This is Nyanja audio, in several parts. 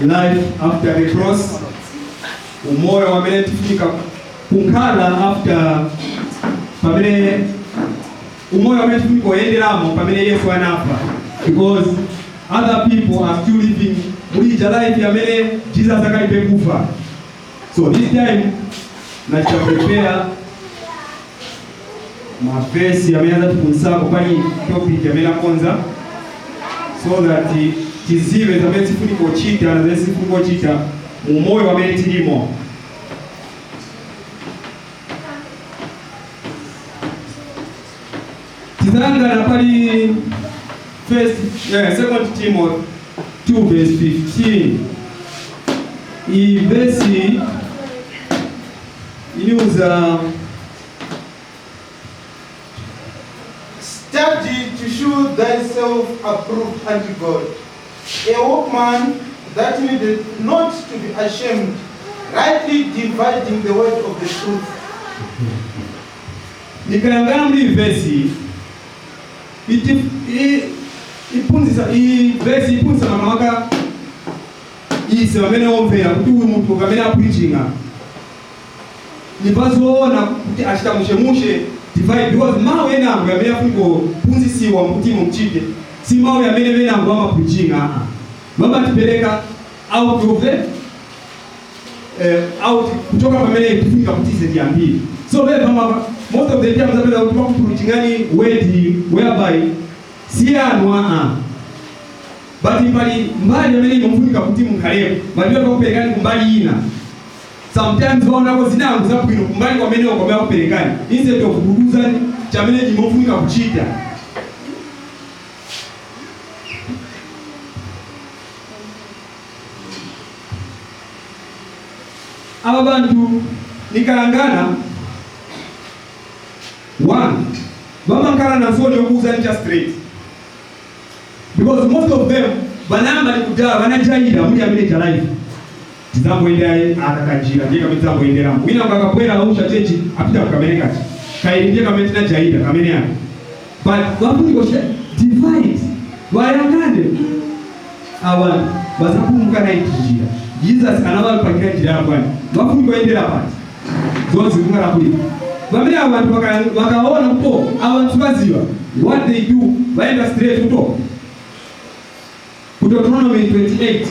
Life After the Cross, umoyo wamene tifunika kunkhala after pamene umoyo wamene tifunika kuyenderamo pamene Yesu anafa, because other people are still living mulija life yamene Jesus akalibe kufa. So this time nachita prepare mavesi amene azatiphunzitsako pali topic amene akonza so that tiziwe zamene tifunika kuchita na zamene sifunika kuchita mu moyo wamene tilimo. Tizayangana pali first, Second Timothy 2 verse 15. Iyi vesi iniuza: Study to shew thyself approved unto God, a workman that needeth not to be ashamed, rightly dividing the word of the truth. Nikayangana muri iyi vesi iphunzitsa, iyi vesi iphunzitsa mamaka ise pamene omvera kuti uyu munthu pamene apreachinga nipazoona kuti achita mushemushe divide, because mawu enango amene afunika kuphunzisiwa kuti mumchite si mawu amene venango amapreachinga. Aa, vamatipereka out of the out kuchoka pamene tifunika kuti ise tiyambire. So veve most of the time zapeza kuti vakupreachingani word whereby si anu, aa, but pali mbali amene imafunika kuti munkhaleko, maliwe pakuperekani kumbali ina. Sometimes vaonako zinango zabwino kumbali kwamene kwamene akuperekani instead of kukuuzani chamene chimofunika kuchita. Aba bantu nikalangana one vamankala na nsoni yokuuzani cha straight, because most of them vanamba nikudala vanajaira muli amene cha life tizamboendera aka kanjira, ndiye kamene tizamboenderamo. Wina akabwera ausha chechi apita kukamene kachi kaili, ndiye kamene tinajaira kamene aka, but vafunika kuchita divide, vayangane abantu bazapumuka na iti njira Jesus anavapangira njira yakwani vafunika kuendera pati zonse zikungala bwino. Pamene abantu vakaona kuto abantu vaziva what they do, vaenda straight kuto ku Deuteronomy 28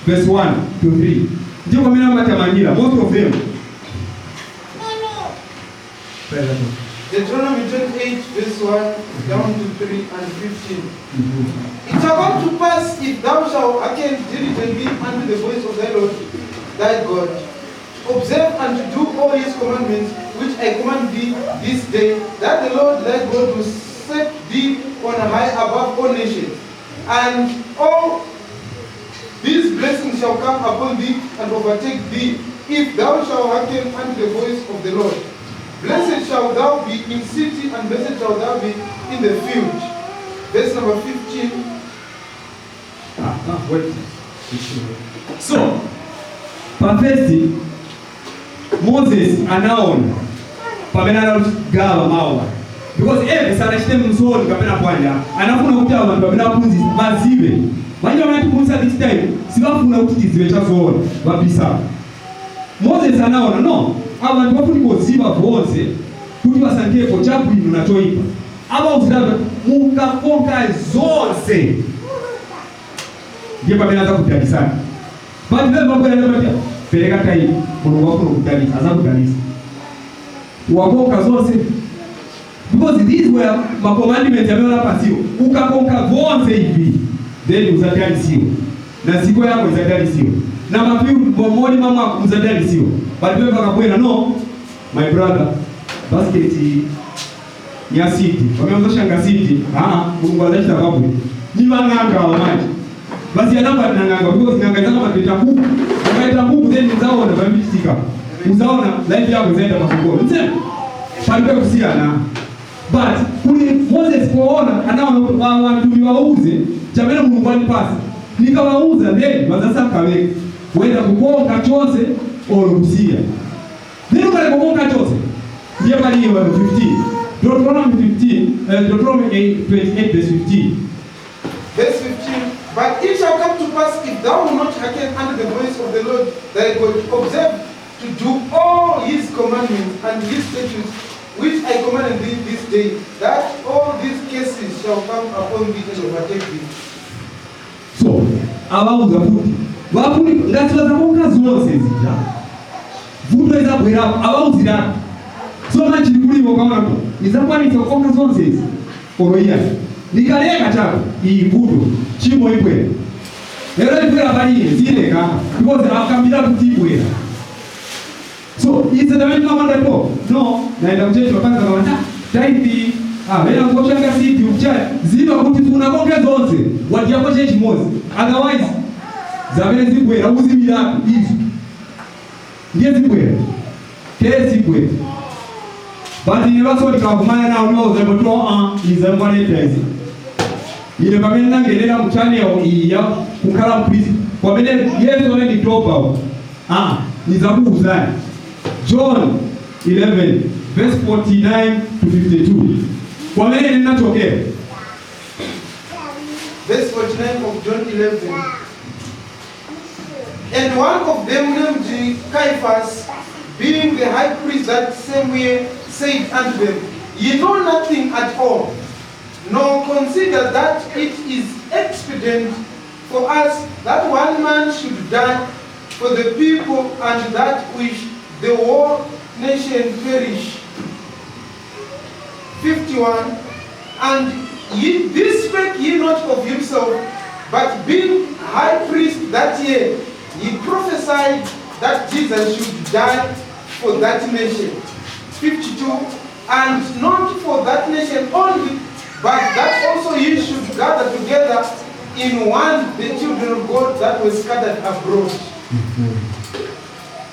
verse 1 to 3, ndipo pamene amatamangira most of them. Deuteronomy 28, verse 1 down to 3 and 15. It shall come to pass, if thou shalt hearken diligently unto the voice of thy Lord thy God, to observe and to do all his commandments which I command thee this day, that the Lord thy God will set thee on high above all nations, and all these blessings shall come upon thee and overtake thee, if thou shalt hearken unto the voice of the Lord. Blessed shalt thou be in city, and blessed shalt thou be in the field. Verse number 15. Ah, ah, wait. So, pa first Moses anaona pamene anagawa mawu, because eve sanachite msoni kapena kwanja anafuna kuti abo bantu pamene aphunzitsa bazibe manje pamene atiphunzitsa this time sibafuna kuti tizibe chazoona babisa. Moses anaona no abo bantu bafunika kuziba vonse kuti basankhepo chabwino na choyipa. Abauzirabe mukakonka zonse ndiye pamene azakudalisani, but veve vabwera ndapatia pereka tithe, Mulungu wafuna kudalisa, azakudalisa wakonka zonse, because these were ma commandments amene anapasiwa. Ukakonka vonse ivi then uzadalisiwa na ziko yako izadalisiwa na mafiu molima mwako muzadalisiwa, but veve vakabwera, "No, my brother, basket ya seed pamene uzashanga seed, ah, Mulungu azachita pabwino." Ni vang'anga awo manje vasiyana pati na ng'anga, because ng'anga izakamateta kuku, ukaita kuku then uzaona pamichitika, uzaona life yako izaenda pasogolo nsema palibe kusiyana. But kuli Moses kuona anaona kuti vantu niwauze chamene Mulungu andipasa, nikawauza then vazasankha wenda kukonka chonse or kusiya. Then ukale kukonka chonse ndiye pali iwe 15, Deuteronomy 15, Deuteronomy 8, 28 verse 15. Verse 15. But it shall come to pass, if thou wilt not hearken unto the voice of the Lord thy God, to observe to do all his commandments and his statutes, which I commanded thee this day, that all these curses shall come upon thee and overtake thee. So avauza kuti vafuni ngati vazakonka zonse zija, vuto izabwerapo. Avauziratu. So machili kuliwo kaona kuti izakwanisa kukonka zonse izi oro iya nikaleka chako iyi vuto chimo ibwera lero, ibwera paliye zileka because akambira kuti ibwera. So ize tamene timamandapo no naenda kuchechi wapanza kawanda tithe, ah, vena kukoshanga siti kuchali ziva kuti unakonke zonse wadiyako chechimozi, otherwise zamene zibwera uzibiratu izo ndiye zibwera tezibwera. But ine vaso tikakumana nawo ndivauza kuti a ize mwaneta izi ine pamene nangenera mu channel iyi ya kukhala mkristu pamene Yesu amene nditopa, ah, nizakuuzani John 11 verse 49 to 52 pamene ndinachokera. Verse 49 of John 11. And one of them named Caiaphas, being the high priest that same year, said unto them, "Ye know nothing at all, nor consider that it is expedient for us that one man should die for the people, and that which the whole nation perish." 51. And ye, this spake he not of himself, but being high priest that year, he prophesied that Jesus should die for that nation. 52. And not for that nation only, but that also he should gather together in one the children of God that were scattered abroad.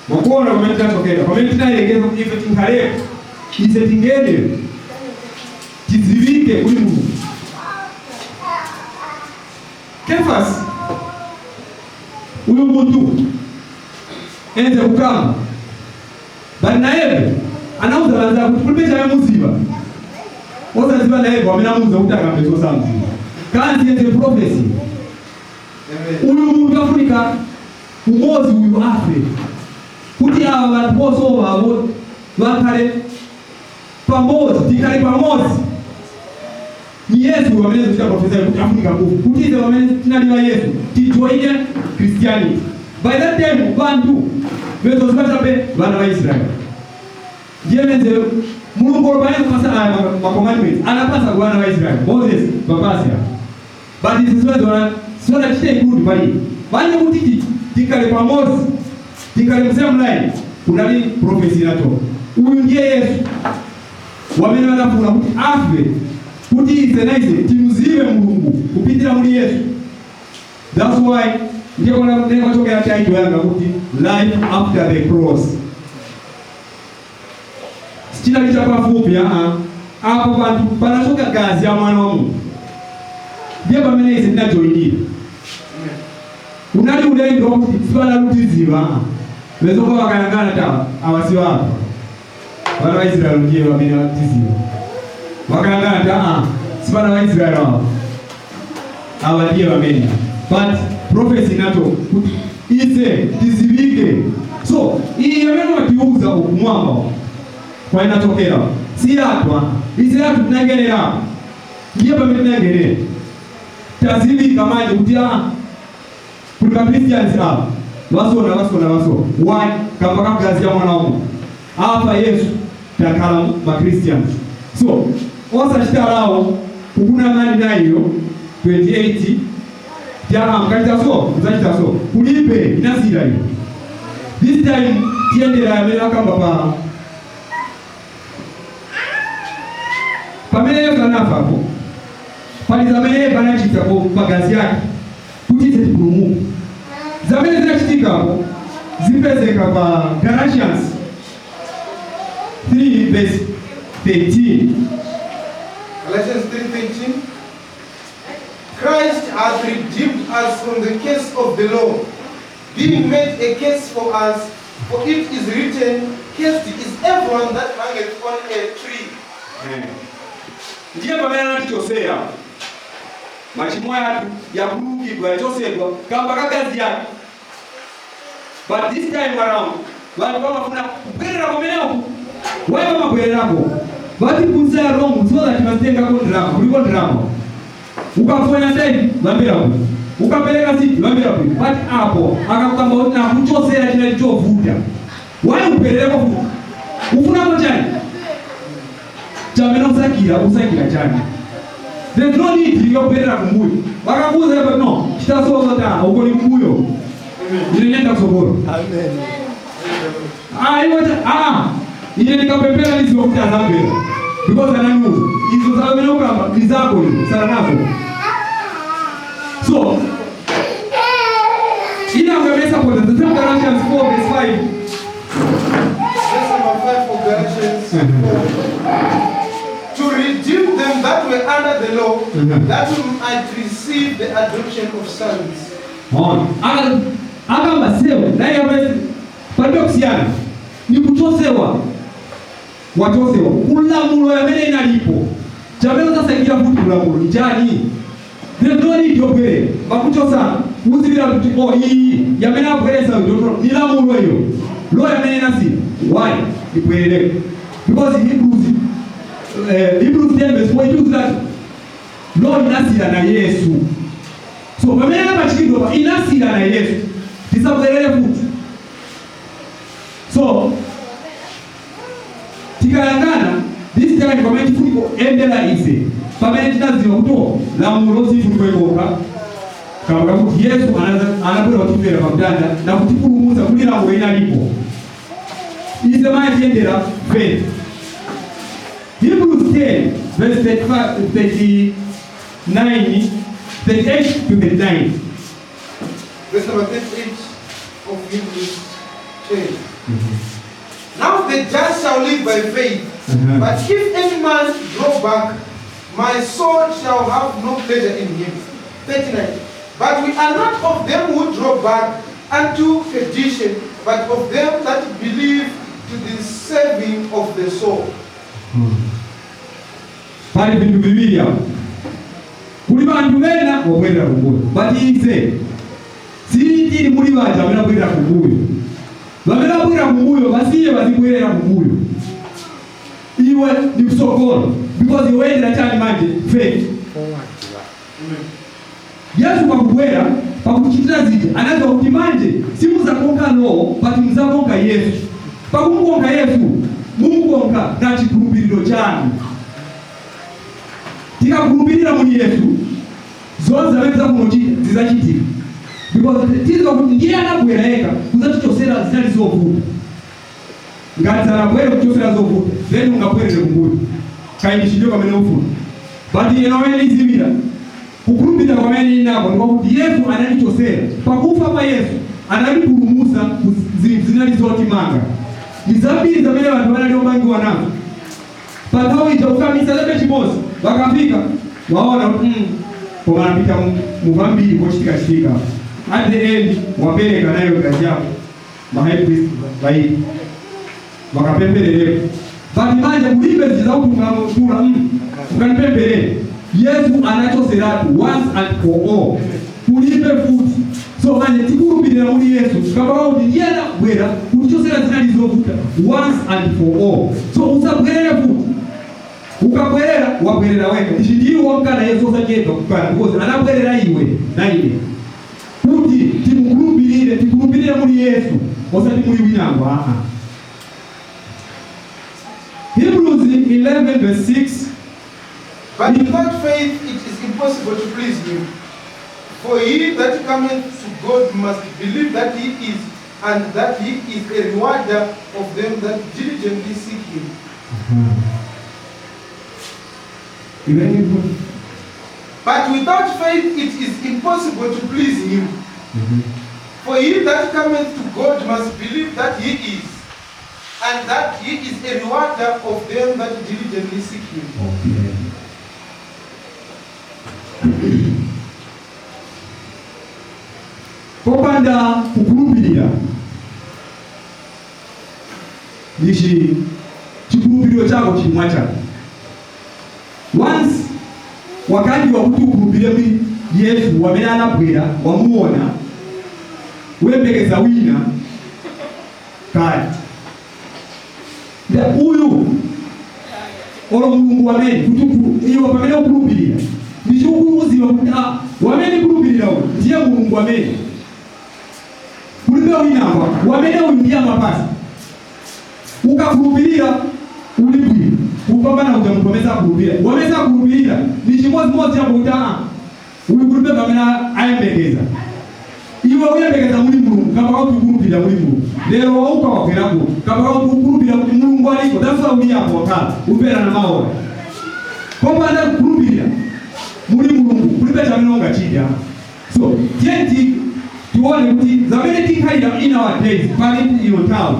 Mwakuona pamene tinachokera, pamene tinayelekeza kuti ife tinkhalepo, ise tingene tizivike kuli Mulungu. Kefas uyu muntu enze kukamba, but nayepe anauza banza kuti kulibe chaye muziva osaziva nayepo amene amuuza kuti akambe zosamziva kanzi yenze prophecy. Amen. Uyu muntu afunika umozi uyu afe kuti ava vantu vosovavo vakhale pamodzi, tikhale pamodzi. Ni Yesu pamene zochita prophesy kuti afunika kufa kuti ife pamene tinali va Yesu tijoine Christianity. By that time vantu vezoziva chabe vana va Israeli. Ndiye menze Mulungu pamene kupasa aya ma commandments anapasa ku vana va Israeli, Moses vapasi apa, but izi siwezona siwanachite ikundi pali vane kuti tikhale pamodzi, tikhale mu same line. Kunali prophecy inacho uyu ndiye Yesu wamene vanafuna kuti afe kuti ife na ise timuzive Mulungu kupitira muli Yesu. That's why ndiye ndiye kwachokera title yanga kuti "Life After the Cross". Sichinali chapafupi aa apo panthu panachoka gazi ya mwana wa Mulungu, ndiye pamene ise tinajoyinira. Unali ulendo wakuti sipanalutiziva vezoka vakayangana ta awasi wapa vana va Israeli ndiye vamene vatiziva vakayangana ta a sipana va Israeli awa awa ndiye vamene, but prophecy inato kuti ise tizivike. So iyi amene watiuza ukumwamba kwainachokera si yathu ise yathu tinangenera. Ndiye pamene tinangenera tazivika manje kuti a kuli ma Christians apa vasona vasona vasona. Why? Kamba kagazi ya mwana wa Mulungu apa Yesu takhala ma Christians. So osachitalawo kukunamani nayo 28 tyama mukachita so muzachita so kulibe inasira iyo. This time tiyendera amene akamba pa pamene Yesu anafapo pali zamene panachitapo pagazi yake kuti ise tipulumuke. Zamene zinachitikapo zipezeka pa Galatians 3 verse 13. Galatians 3:13. Christ hath redeemed us from the curse of the law, being made a curse for us, for it is written, "Cursed is everyone that hangeth on a tree." Ndiye pamene anatichosera Machimo yathu yakhululukidwa, yachosedwa kamba ka gazi yake. But this time around vantu vamafuna kubwerera kumeneko. Why vamabwererako? Vatiphunzira wrong so that vazitengako ndrama. Kuliko ndrama, ukafonya time vambira bwino, ukapereka seed vambira bwino, but apo akakukamba kuti nakuchosera chinali chovuta, why ubwerereko futi? Ufunako chani? Chamene usakira, usakira chani? There's no need yobwerera kumbuyo. Vakakuuza ipo, no chitasozo ta uko ni kumbuyo, ine nenda kusogolo. Ah, iwo ah, ine ndikapembera niziwa kuti azamvera because ananiuza izo zamene ukamba ni zako, izo sala nazo. So inangamesa for the same Galatians 4 verse 5. Verse number 5 of Galatians 4. To redeem them that were under the law, that we might receive the adoption of sons. Ona. Akamba sewa naye yamene palibe kusiyana, ni kuchosewa, wachosewa kulamulo yamene inalipo. Chamene usasaikira futi kulamulo ni chani? There's no need yobwerera. Bakuchosa uzivira kuti oh, iyi yamene abweresa uyo ni lamulo, iyo law yamene inasira, why ibwerereko? Because Hebrews 10 verse 4 itiuza that law inasira na Yesu. So pamene napachikidwa pa inasira na Yesu, tisabwerere futi. So tikayangana this time pamene tifuni kuendera ise, pamene tinaziwa kuti oh, lamulo sifuni kamba kakuti Yesu anabwera kutifera pamtanda na kutipulumutsa kuli lamulo inalipo, ise maye tiyendera faith. Hebrews 10 verse 35, 39, 38 to 39. Verse number 38 of Hebrews 10. Now the just shall live by faith. But if any man draw back, my soul shall have no pleasure in him. 39. But we are not of them who draw back unto perdition, but of them that believe to the saving of the soul. Pali vinthu viwiri apo. Kuli vanthu vena wobwerera kumbuyo, but ise sitili muli vaja amene abwerera kumbuyo. Vamene abwerera kumbuyo vasiye vazibwerera kumbuyo, iwe ni kusogolo because iwe chani manje? Faith. Yesu pakubwera pakuchitira zija anaziwa kuti manje simuzakonka law, but muzakonka Yesu. Pakumukonka Yesu mumukonka na chikhulupiriro chanu. Tikakhulupirira muli Yesu, zonse zamene zakunochita zizachitika because tiziwa kuti ndiye anabwera yekha kuzatichosera zinali zovuta. Ngati sanabwere kuchosera zovuta, then ungabwerere kumbuyo kaindi chidio pamene ufuna. But ine pamene ndizimira kukhulupirira kwamene inako ndikwakuti Yesu anatichosera. Pakufa kwa Yesu anatipulumutsa ku zinthu zinali zotimanga. Ndi zambiri zamene anthu anali omangiwa nazo pa nthawi ija. Ukamisa chabe chimodzi vakafika waona kuti koma anapita muvambiri kochitikachitika. At the end wapereka nayo gazi yako, ma high priest vaili vakapemberereko, but manje kulibe zizakutungamutula ukanipemberere. Yesu anachoseratu once and for all, kulibe futi. So manje tikulupirira muli Yesu kamba kuti ndiye anabwera kutichosera zinali zovuta once and for all. So usabwerere futi. Ukabwerera wabwerera weka. Ichi ndiwo wamkana Yesu osachedwa kukana because anabwerera iwe na ine kuti timukhulupirire, tikhulupirire muli Yesu osati muli winango aa. Hebrews 11 verse 6. But without faith it is impossible to please him. For he that cometh to God must believe that he is, and that he is a rewarder of them that diligently seek him. Even But without faith it is impossible to please him. For he that cometh to God must believe that he is, and that he is a rewarder of them that diligently seek him. Okay. Popanda kukhulupirira, ichi chikhulupiriro chako chimwa chako. Once Wakati wakuti ukhulupirire kuti Yesu wamene anabwera, wamuona, uyembekeza wina kale. Nda uyu olo Mulungu wamene kuti iwe pamene ukhulupirira ndichikuuziwa kuti wamene khulupirira uyu ndiye Mulungu wamene kulibe winangwa wamene uyu ndiye amapasa. Ukakhulupirira uli bwino kupambana kuja munthu amene sakhulupirira. Wamene sakhulupirira ni chimodzimodzi chapo kuti uyu kulibe pamene ayembekeza. Iwe uyembekeza muli Mulungu kamba kuti ukhulupirira muli Mulungu. Lero wauka wabwerako kamba kuti ukhulupirira kuti Mulungu aliko. That's why uli apo, wakhala upera na maola. Popanda kukhulupirira muli Mulungu kulibe chamene ungachita. So tiye tione kuti zamene tikhalira in our days pali ino nthawi,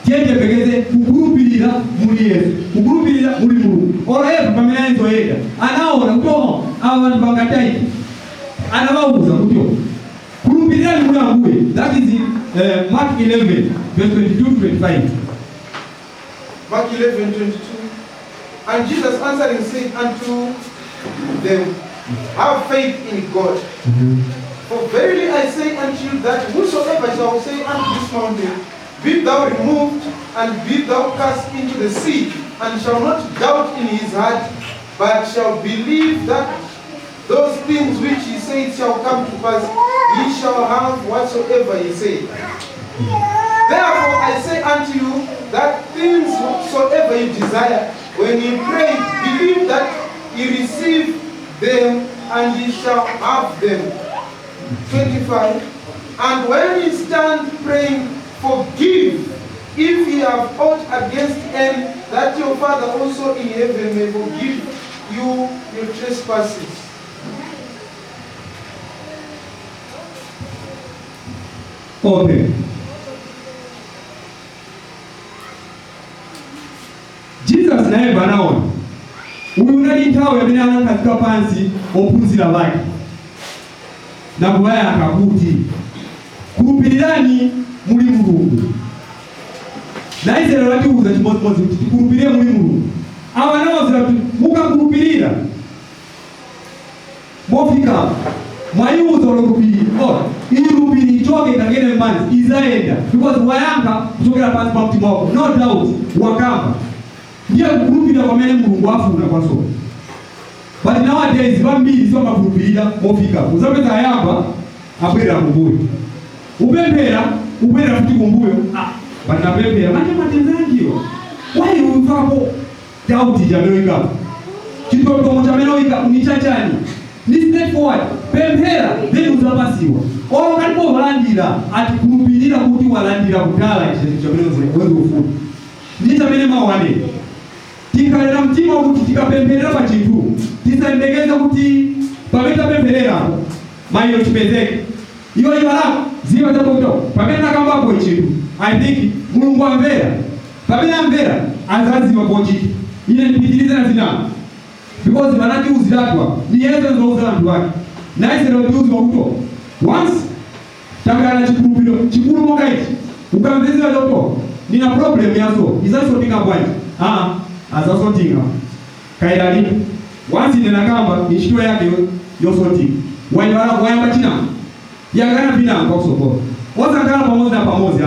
tiye tiyembekeze kukhulupirira muli Yesu, kukhulupirira muli Mulungu. Olo Eva pamene ayenzoyenda anaona kuti omo awa vantu vangataiki, anavauza kuti khulupirirani muli Ambuye. That is Mark 11 verse 22 to 25. Mark 11, 22. And Jesus answering said unto them, "Have faith in God. For verily I say unto you that whosoever shall say unto this mountain, 'Be thou removed, and be thou cast into the sea,' and shall not doubt in his heart, but shall believe that those things which he said shall come to pass, he shall have whatsoever he said. Therefore I say unto you that things whatsoever you desire, when you pray, believe that you receive them, and ye shall have them." 25. "And when you stand praying, forgive if ye have aught against any, that your Father also in heaven may forgive you your trespasses." Okay. Jesus naye banaona uyu unali nthawi amene anakhazika pansi ophunzira bake na kuwayankha kuti khulupirirani muli Mulungu. Na Israeli latiuza chimodzimodzi kuti tikhulupirire muli Mulungu. Awa anawazira kuti mukakhulupirira mofika mwayiuza lupiri, oh, iyi lupiri ichoke ikangene m'madzi, izayenda because wayankha kuchokera pansi pa mtima wako, no doubt wakamba. Ndiye kukhulupirira kwamene Mulungu afuna kwaso. But nowadays vambiri siwamakhulupirira mofika. Uzapeza ayamba, abwerera kumbuyo, upemphera, ubwerera futi kumbuyo. But napemphera manje matenzangiwa. Why ufako doubt chamene uyikapo? Chitotomo chamene uyika ni chachani? Ni straightforward, pemphera then uzapasiwa. Olo kalipo walandira, atikhulupirira kuti walandira kudala ichi chamene wezi ufuna. Ndi chamene mawu anene, tikhalira mtima kuti tikapempherera pa chinthu, tisayembekeze kuti pamene tapemphererapo mayiyo chipezeke. Iwo iwalako ziwa chakuto pamene nakambapo chinthu, I think Mulungu amvera. Pamene amvera azaziwa pochita, ine ndipitirize na zinako because vanatiuziratwa ni Yesu anzouza anthu ake naisero tiuziwa kuti once takala chikhulupiriro chikulu monga ichi, ukamvezera choto nina problem yaso izasotinga bwanji? Azasotinga kairali once ine nakamba ntchito yake yosotinga. Waiwala wayamba chinango, yangana pinango kwakusogola, osangala pamodzi na pamodzi.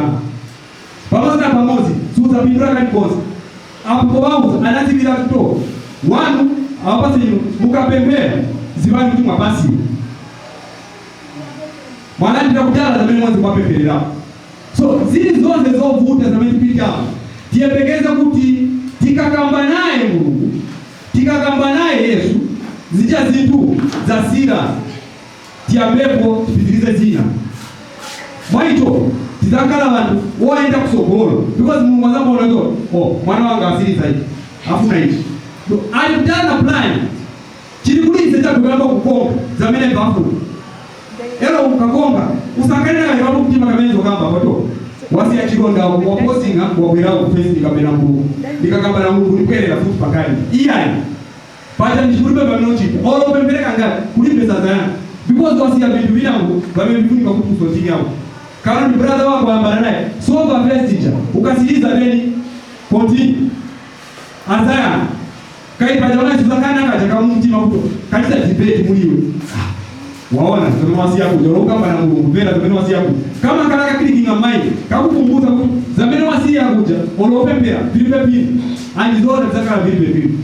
Pamodzi na pamodzi suzapindula kalikonse. Apo powauza anazivira kuto wanu awapase inu, mukapemphera zivani kuti mwapasiwa, mwalandira kudala zamene mwanzi mwapemphererapo. So zili zonse zovuta zamene tipitamo, tiyembekeze kuti tikakamba naye Mulungu, tikakamba naye Yesu, zija zinthu zasira, tiyambepo tipitirize zina. Mwaicho tizakhala vanthu woyenda kusogolo because Mulungu azambaona kuti oh, mwana wanga asiriza ichi, afuna ichi. So, ali kutana plan chili kulize chakuyamba kukonga zamene bafuna. Ero ukakonga usangalira kale papo kutima kamene zokamba pato wasiya chilonda waposinga wabwera ku face. Ndikapera Mulungu, ndikakamba na Mulungu, ndibwerera futi pakali iyayi. Paja ndichikulibe pamene uchita olo upemphereka ngati kulibe sazayana because wasiya vinthu vinango pamene vifunika kuti usotinyawo. Kana ndi brother wako wayambana naye, solve first ija, ukasiriza then continue azayana. Kaipajaona chizakana kaja kamumtima kuti kachita debate muliwe. Waona zamene wasiya kuja, olokamba na Mulungu pera zamene wasiya kuja, kama kala kakilikinga mind, kakukumbuza kuti zamene wasiya kuja olopembera vilibe pili andizona zakala vilibe pili.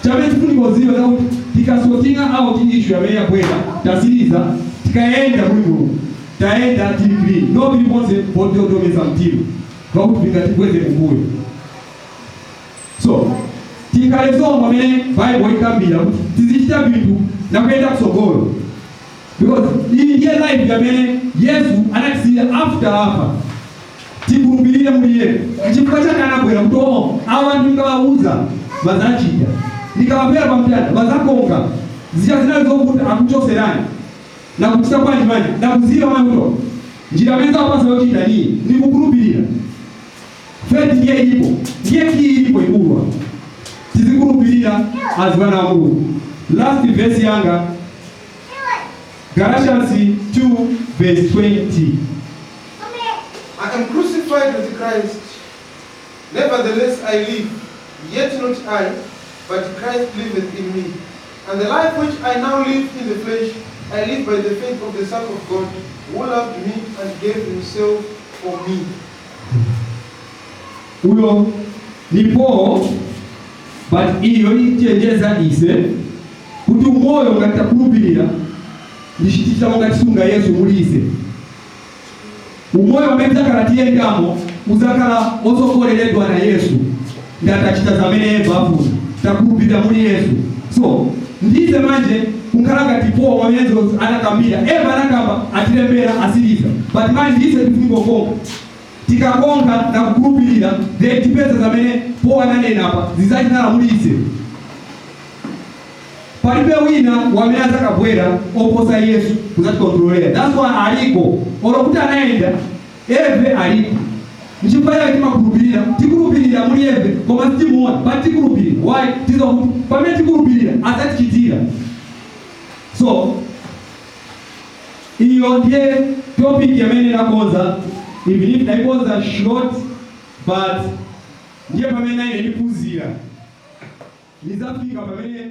Chamene tifunika kuziva zakuti tikasortinga out issue yamene yabwera, tasiriza, tikaenda kuli Mulungu, taenda tili clean, no viliponse vototomeza mtima vakuti vingatibweze kumbuyo. So tikalesoma pamene Bible ikambira kuti tizichita vinthu nakuyenda kusogolo, because iyi ndiye life yamene Yesu anatisiya after afa. Tikhulupirire muli Yesu. Chifukwa chake anabwera kuti oo, awa anthu ndikawauza vazachita, ndikawapera pamtanda vazakonga zija zinali zokuti akuchoserani nakuchita bwanji manje nakuziva manje kuti njira amene zawapasa yochita niyi ndikukhulupirira. Faith ndiye ilipo, ndiye key ilipo ikulwa. Tizikhulupirira as vana wa Mulungu. Last verse yanga, Galatians 2 verse 20. I am crucified with Christ. Nevertheless I live, yet not I, but Christ liveth in me. And the life which I now live in the flesh, I live by the faith of the Son of God, who loved me and gave himself for me. Uyo ni Paul, but iyo ichenjeza ise kuti umoyo ngati takhulupirira ndichitita monga tisunga Yesu muli ise, umoyo umene tidzakhala tiyendamo uzakhala osogoleredwa na Yesu. Ndatachita zamene Eva afuna, takhulupirira muli Yesu. So ndize manje kunkhala ngati Paul pamenezo anakambira Eva, anakamba, atilembera, asiriza, but manje ndise tifunika kukonka. Tikakonka na kukhulupirira, then tipeza zamene Paul ananena apa zizachinala muli ise. Palibe wina wamene azakabwera oposa Yesu kuzatikontrolera. That's why aliko, olo kuti anayenda, eve aliko. Nchifukwa chake timakhulupirira, tikhulupirira muli eve, koma sitimuona, but tikhulupirira. Why? Tizo kuti pamene tikhulupirira azatichitira. So iyo ndiye topic yamene nakonza, even if naikonza short, but ndiye pamene ine ndiphunzira nizafika pamene